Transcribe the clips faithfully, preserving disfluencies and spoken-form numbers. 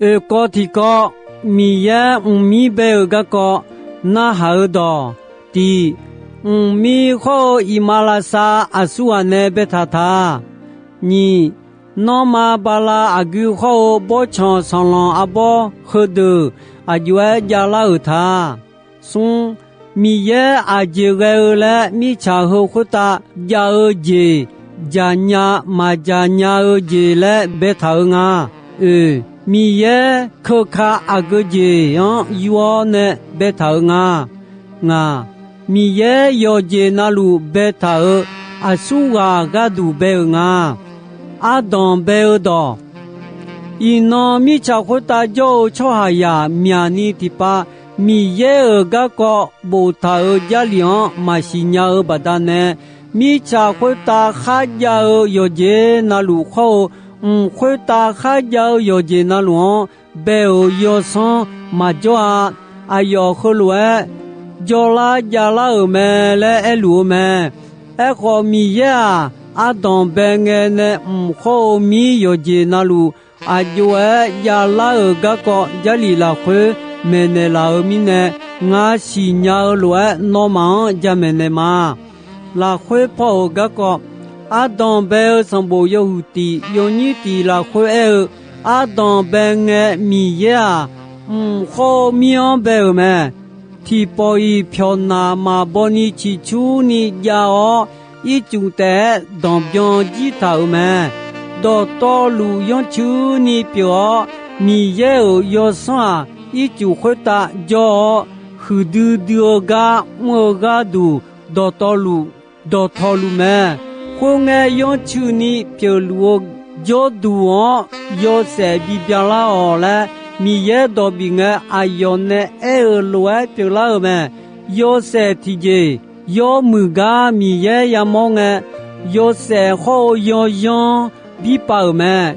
Oeqkawv tiqkawv, Miqyaer mqmir bae-euq garkawv narhaq-eu dawq. Tiq, mqmir hawr-eu iqmalavshav aqsurghaq nae baetaq ta. Nyiq, nanrma bala aqgui hawr-eu bawrtsanq sanqlanq arbawr heudeuq aqjox-aer javlar-euq ta. Smr, Miqyaer aqjeq ghae-eu laer mirtsaq heu khoertav jav-eu jeq, jaqnya maqjaqnya-eu jeq laer baetaq-eu nga. Oeq, Miqyaer keuka aqgeu jeq-anr yur-awr nae baetaq-eu nga. Ngaq, Miqyaer yawqjeq navluf baetaq-euq aqsurghaq gharduq bae-euq nga. Ardanq bae-eu dawq. Iqnan mirtsaq khoertav jawr-eu tsawrhaqzaq myaqni tiqpav Miqyaer-euq garkawv boftaq-euq Jarlif-anr maqsiq nya-eu baqdanae, mirtsaq khoertav kharjav-eu yawqjeq navluf hawr-eu, mq khoertav kharjav-eu yawqjeq navluf-anr bae-euq yawsanr maqjawr-a. Aqyawf heulof-aer jawrlar javlar-euq mae laer aerluf-eu mae. Aerkhawf, Miqyaer-aq, ardanq bae ngae nae mq hawr-eu mir yawqjeq navluf aqjox-aer javlar-euq garkawv Jarlif lafkhoer maeqnaeq laf-euq mirnae, ngar siqnya-eu lof-aer nawmaf-anr jamaeq naeq ma. Lafkhoer paw-euq garkawv, ardanq bae-eu sanqbof yawhuiq tiq yawnyir tiq lafkhoer aer-eu, ardanq bae ngae Miqyaer-aq, mq hawr-eu mir-anr bae-euq mae. Tiqpawf-iq pyawqnaq maqbaw ni ciqcurni jav-awr, ircuf taef-aer danqbyan jir taq-euq mae. Dawqtawvluf yanrcuini pyeuf-awr, Miqyaer-euq yawsanr-aq, ircuf khoertav jawr-awr, huiqdui dui-eu gar mr-eu gharduq dawqtawvluf dawqtawvluf mae. Khoerngae, yanrcuini pyeufluf-eu jawrduq-anr yawshaef bibyan lar-awq laer Miqyaer dawq bif ngae, aqyawf nae aer-eu lof-aer pyeuflar-euq mae. Yawshaef tiqjeq yawmuiq gar Miqyaer yamawr ngae, yawshaef hawr-eu yawyanr birpav-euq mae.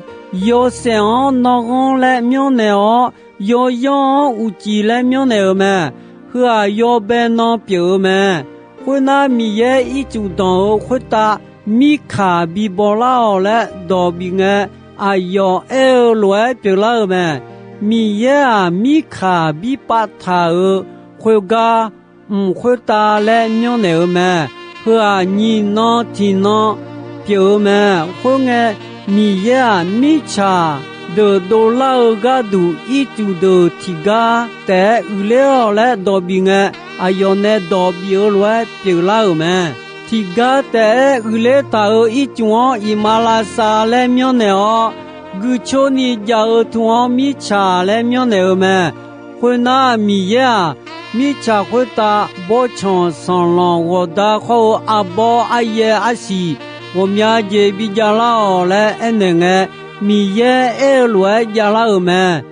Yawshaef-anr nanghanr laer myanrnaeq-awr, yawyanr-anr uqcif laer myanrnaeq-euq mae. Heu-aq, yawbae nan pyeuf-eu mae. Khoernar, Miqyaer ircuf danq-eu khoertav mirkaq bibaw lar-awq laer dawq bif ngae, aqyawf aer-eu lof-aer pyeuflar-euq mae. Miqyaer-aq, mirkaq birpav taq-euq khoergar, mq khoertav laer myanrnaeq-eu mae. Heu-aq, nyiq nan tiq nan pyeuf-eu mae. Khoerngae, Miqyaer-aq, mirtsaq deuq dovlar-eu gharduq ircuf deuq tiqgar taef-aer uiqler-awq laer dawq bif ngae, aqyawf nae dawq bif-eu lof-aer pyeuflar-euq mae. Tiqgar taef-aer uiqler taq-euq ircuf-anr iqmalavshav laer myanrnaeq-awr, guicoer ni jav-eu tu-anr mirtsaq laer myanrnaeq-eu mae. Khoernar, Miqyaer-aq, mirtsaq khoertav bawrtsanq sanqlanq ghawqda hawr-eu arbawr aryaer arsiq ghawqmya jeq bijav lar-awq laer aernaeq ngae, Miqyaer aer-eu lof-aer javlar-euq mae.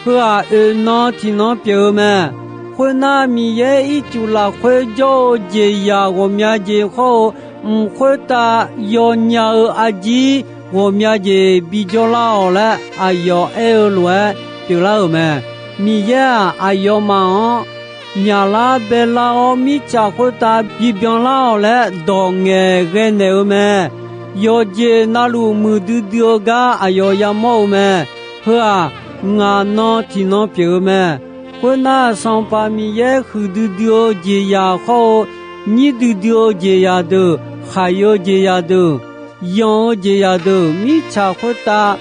Heu-aq, oeq nan tiq nan pyeuf-eu mae. Khoernar, Miqyaer ircuf lafkhoer jawr-eu jeqzaq ghawqmya jeq hawr-eu, mq khoertav yawnya-eu arjir ghawqmya jeq bijawr lar-awq laer aqyawf aer-eu lof-aer pyeuflar-euq mae. Miqyaer-aq, aqyawfmaf-anr myaqlar baelar-awr, mirtsaq khoertav bibyan lar-awq laer dawq ngaeqghae naeq-eu mae. Yawqjeq navluf muiqdui dui-eu gar aqyawf yamawr-eu mae. Heu-aq, ngaq nan tiq nan pyeuf-eu mae. Khoernar, Sanqpaq Miqyaer huiqdui dui-eu jeqzaq hawr-eu, nyir duidui-eu jeqzaq deuq, khaq-eu jeqzaq deuq, yanq-eu jeqzaq deuq, mirtsaq khoertav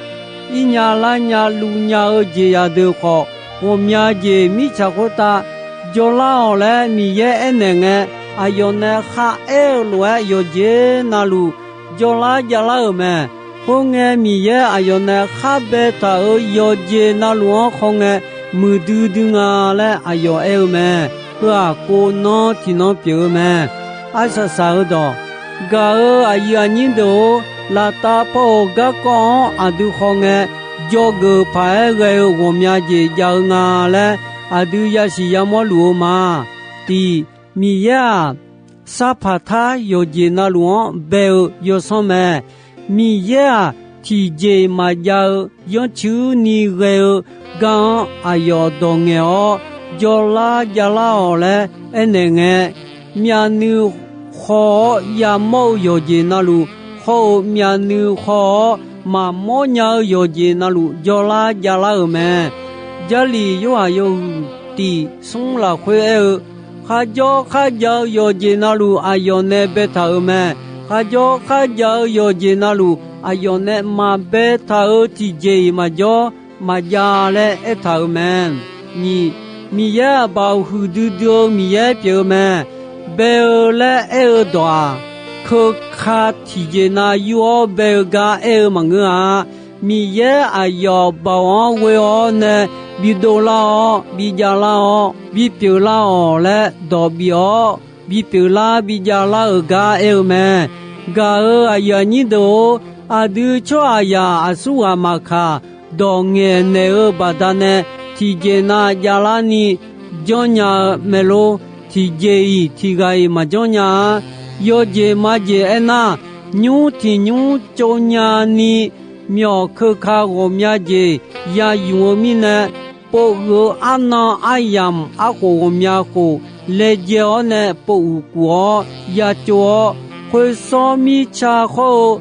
irnya larnya luvnya-eu jeqzaq deuq khawf, ghawqmya jeq mirtsaq khoertav jawrlar-awq laer Miqyaer aernaeq ngae, aqyawf nae kharaer-eu lof-aer yawqjeq navluf jawrlar javlar-euq mae. Khoerngae, Miqyaer aqyawf nae khar baetaq-euq yawqjeq navluf-anr khawngae, muiqdui dui nga laer aqyawf aer-eu mae. Heu-aq, kov nan tiq nan pyeuf-eu mae. Arsaq saq-eu dawq, gaq-euq aqyuif aqnyir deuq-or, laftav paw-euq garkawv-anr aqdui khawngae, dzawgeuf paq-aer ghae-eu ghawqmya jeq jav-eu nga laer, aqdui yasiq yamawr luf-eu ma. Tiq, Miqyaer-aq, sarpaq tar yawqjeq navluf-anr bae-eu yawsanr mae. Miqyaer-aq, tiqjeq maqjav-eu yanrcuini ghae-eu gar-anr aqyawf dawq ngaeq-awr, jawrlar javlar-awq laer aernaeq ngae, myavnuiv khaw-awr yamawr-eu yawqjeq navluf hawr-eu, myavnuiv khaw-awr maqmawr nya-eu yawqjeq navluf jawrlar javlar-euq mae. Jarlif Yorhaq yawhuiq tiq smr lafkhoer aer-eu, kharjawr kharjav-eu yawqjeq navluf aqyawf nae baetaq-euq mae. Kharjawr kharjav-eu yawqjeq navluf aqyawf nae maqbaetaq-euq tiqjeq-iq maqjawr maqjav laer aertaq-euq mae. Nyiq, Miqyaer-aq, Baoq huiqdui dui-eu Miqyaer pyeuf-eu mae. Bae-eu laer aer-eu dawq-aq, keuka tiqjeq nav yur-awr bae-eu gar aer-eu maqngeur-a. Miqyaer aqyawf Baoq-anr ghoe-awr nae bidov lar-awr, bijav lar-awr, bipyeuf lar-awq laer dawq bif-awr, bipyeuf lar bijav lar-euq gar aer-eu mae. Gaq-euq aqyuif aqnyir deuq-or, aqdui tsawrhaqzaq aqsurghaq maqkaq, dawq ngaeqnaeq-eu baqdanae tiqjeq nav javlarni janrnya-eu mae lor. Tiqjeq-iq tiqghaq-iq maqjanr nya-a. Yawjeq majeq aernar, nymr tiq nymr tsovnya ni, myawq keuka ghawqmya jeq ya ymq-eu mirnae, pov uiq-eu arnan aryamq arkhof ghawqmya khof laejae-awr nae pov uiq kuf-awr ya tsov-awr, khoersawr mirtsa khawr-eu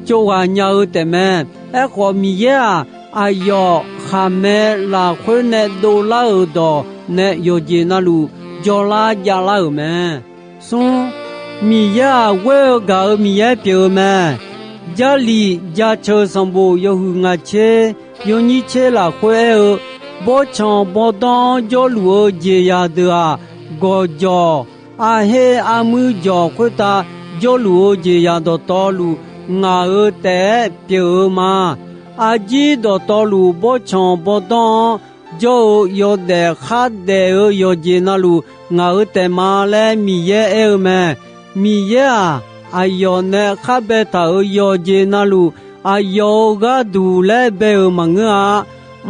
tsov ghaq nya-eu taefmae. Aerkhawf, Miqyaer-aq, aqyawf khaqmae lafkhoer nae dovlar-euq dawq nae yawqjeq navluf jawrlar javlar-euq mae. Smr, Miqyaer-aq, ghoer-eu gaq-euq Miqyaer pyeuf-eu mae. Jarlif jaceuq sanqbof yawhuiq ngaq tser yawnyir tser lafkhoer aer-eu, bawrtsanq bawrdanr-anr jawrluf-eu jeqzaq deuq-aq, gawqjawq arher armuir jawq khoertav jawrluf-eu jeqzaq dawqtawvluf ngaq-euq taef-aer pyeuf-eu ma. Arjir dawqtawvluf bawrtsanq bawrdanr-anr jawr-eu yawdaef khardaef-eu yawqjeq navluf ngaq-euq taef ma laer Miqyaer aer-eu mae. Miqyaer-aq, aqyawf nae khar baetaq-euq yawqjeq navluf, aqyawf-euq gharduq laer bae-euq maqngeur-a.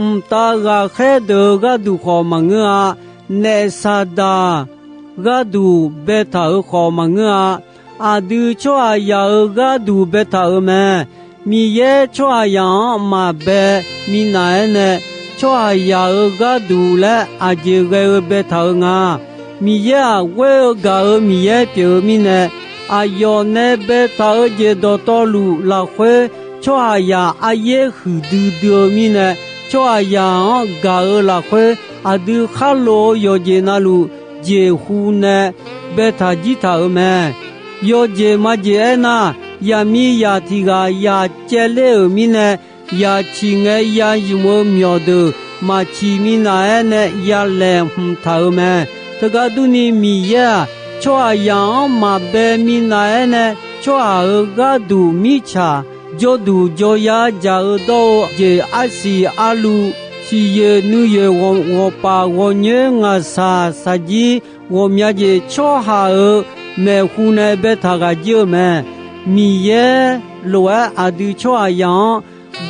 Mqtav ghaqkhaer deuq-euq gharduq khawf maqngeur-a. Naef Saqdaq gharduq baetaq-euq khawf maqngeur-a. Aqdui tsawrhaqzaq-euq gharduq baetaq-euq mae. Miqyaer tsawrhaqzaq-anr maqbae minav-aer nae, tsawrhaqzaq-euq gharduq laer aqjeq ghae-eu baetaq-eu nga. Miqyaer-aq, ghoer-eu gaq-euq Miqyaer pyeuf-eu mirnae, aqyawf nae baetaq-eu jeq dawqtawvluf lafkhoer tsawrhaqzaq aryaer huiqdui dui-eu mirnae, tsawrhaqzaq-anr gaq-euq lafkhoer aqdui khar lof-eu yawqjeq navluf jeqhu nae baetaq jir taq-euq mae. Yawjeq majeq aernar, yaqmiqzaq tiq ghaq yaq caevler-euq mirnae, yaq ciq ngae ya ymq-eu myawq deuq maq ciq minav-aer nae ya laeqhmq taq-euq mae. Teugar durni, Miqyaer-aq, tsawrhaqzaq-anr maqbae minav-aer nae, tsawrhaq-euq gharduq mirtsaq jawrduq jawryar dzaq-eu dawr-eu jeq arsiq arluv, siqyoeq nuiyoeq ghawqpaf ghawqnyoer ngaqshaq shaqjir ghawqmya jeq tsawrhaq-euq maeqhu nae baetaq ghaq jir-eu mae. Miqyaer lof-aer aqdui tsawrhaqzaq-anr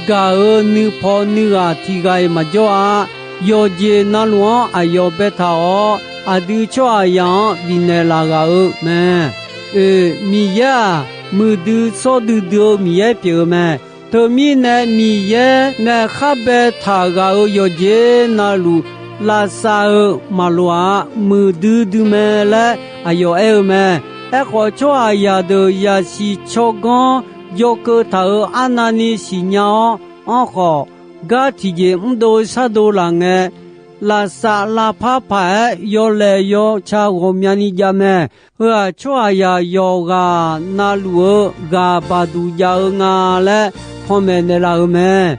gaq-euq nuipaw nuighaq tiq ghaq-iq maqjawr-a. Yawqjeq navluf-anr aqyawf baetaq-awr, aqdui tsawrhaqzaq-anr bifnaeq laf ghaq-eu mae. Oeq, Miqyaer-aq, muiqdui shawr duidui-eu Miqyaer pyeuf-eu mae. Teumirnae, Miqyaer nae khar baetaq ghaq-euq yawqjeq navluf lavsav-eu maqloq-a. Muiqdui dui mae laer aqyawf aer-eu mae. Aerkhawf, tsawrhaqzaq deuq zaqsiq tsawrganr yawkeuv taq-euq arnavni siqnya-awr anrkhawf, gar tiqjeq mrdov shardov laf ngae, lavsav lavpar paq-aer yawlaeq yawca ghawqmyani jav mae. Heu-aq, tsawrhaqzaq yawqghaq navluf-eu ghaq baqduq jav-eu nga laer panmaeq naeqlaf-euq mae.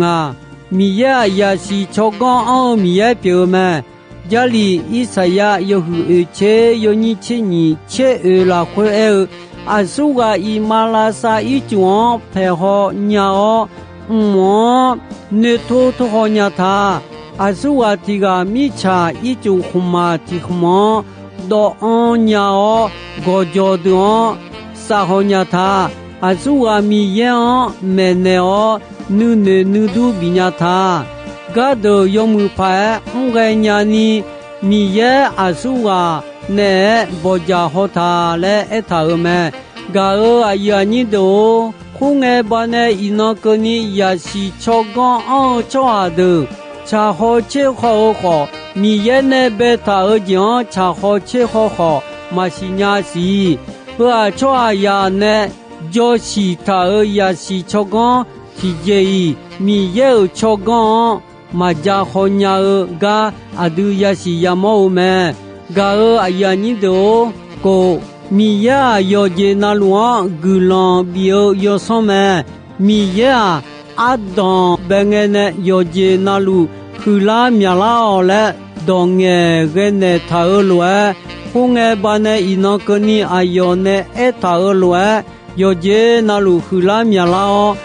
Ngaq, Miqyaer-aq, zaqsiq tsawrganr anr-eu Miqyaer pyeuf-eu mae. Jarlif Irsaqyar yawhuiq oeq tser yawnyir tser nyiq tser oeq lafkhoer aer-eu, aqsurghaq iqmalavshav ircuf-anr paeqhaw nya-awr, mq-anr noeqtov tovhaw nya ta. Aqsurghaq tiq ghaq mirtsaq ircuf khmqmaq tiq khmq-anr dawvanr nya-awr, gawqjawq deuq-anr safhaw nya ta. Aqsurghaq Miqyaer-anr maeqnaeq-awr, nuinoeq nuidur bifnya ta. Gardeuq yawmuiq paq-aer mrghae nyani, Miqyaer aqsurghaq naeq-aer bawqjaq haw ta laer aertaq-euq mae. Gaq-euq aqyuif aqnyir deuq-or, khoerngae baqdanae iqnan keuvni zaqsiq tsawrganr anr-eu tsawrhaq deuq tsaqhaw tserkhaw-eu khawf, Miqyaer nae baetaq-eu jeq-anr tsaqhaw tserkhaw khawf maqsiq nya siq. Heu-aq, tsawrhaqzaq nae Jawr siq taq-euq zaqsiq tsawrganr tiqjeq-iq, Miqyaer-euq tsawrganr-anr maqja khawnya-eu gar aqdui yasiq yamawr-eu mae. Gaq-euq aqyuif aqnyir deuq-or, kof, Miqyaer-aq, yawqjeq na luf-anr guiqlanq bif-eu yawsanr mae. Miqyaer-aq, ardanq bae ngae nae yawqjeq na luf huiqlar myaqlar-awq laer dawq ngaeqghae naeqtaq-euq lof-aer, khoerngae baqdanae iqnan keuvni aqyawf nae aertaq-euq lof-aer, yawqjeq na luf huiqlar myaqlar-awr,